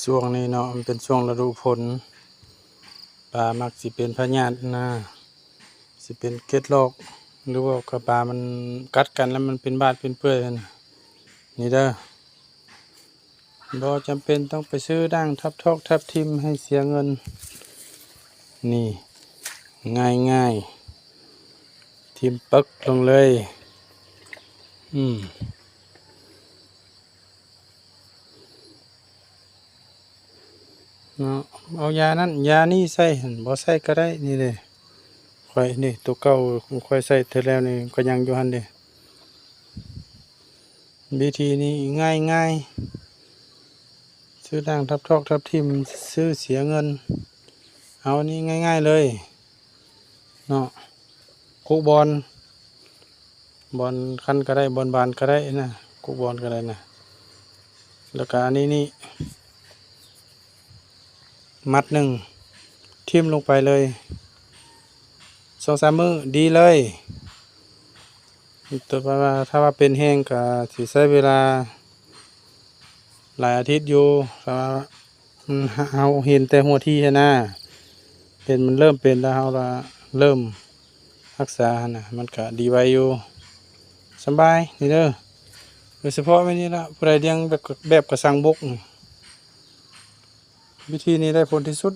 ຊ່ວງນີ້ເນາະ ມັນເປັນຊ່ວງລະດູຝົນ ປາມັກຊິເປັນພະຍາດນະ ຊິເປັນເກັດລອກ ຫຼືວ່າກະປາມັນກັດກັນແລ້ວມັນເປັນບາດເປັນເປື່ອຍຫັ້ນນະ. ນີ້ເດີ ບໍ່ຈຳເປັນຕ້ອງໄປຊື້ດ່າງທັບທອກທັບຖິ້ມໃຫ້ເສຍເງິນ. ນີ້ ງ່າຍໆ ຖິ້ມປຶກລົງເລີຍ. ອືມ ເນາະ ເອົາຢານັ້ນຢານີ້ໃສ່ຫັ້ນ ບໍ່ໃສ່ກະໄດ້. ນີ້ເດ້ ຂ້ອຍນີ້ ໂຕເກົ່າຂ້ອຍໃສ່ເທື່ອແລ້ວນີ້ ກະຍັງຢູ່ຫັ້ນເດ້. ວິທີນີ້ງ່າຍໆ ຊື້ດ່າງທັບທອກທັບຖິ້ມ ຊື້ເສຍເງິນ. ເອົານີ້ງ່າຍໆເລີຍເນາະ ຄຸບອນ ບອນຄັນກະໄດ້ ບອນບານກະໄດ້ນະ ຄຸບອນກະໄດ້ນະ. ແລ້ວກະອັນນີ້ນີ້ ມັດໜຶ່ງ ຖິ້ມລົງໄປເລີຍ ສອງສາມມື້ດີເລີຍ. ແຕ່ວ່າຖ້າວ່າເປັນແຮງກະຊິໃຊ້ເວລາຫຼາຍອາທິດຢູ່ ຖ້າວ່າ ອືມ ເຮົາເຫັນແຕ່ຫົວທີຫັ້ນນະ ເຫັນມັນເລີ່ມເປັນແລ້ວ ເຮົາລະເລີ່ມຮັກສາຫັ້ນນະ ມັນກະດີໄວຢູ່ ສະບາຍ. ນີ້ເດີ ໂດຍສະເພາະແມ່ນນີ້ລະ ຜູ້ໃດລ້ຽງແບບ ແບບກະຊັງບົກນີ້ ວິທີນີ້ໄດ້ຜົນທີ່ສຸດ.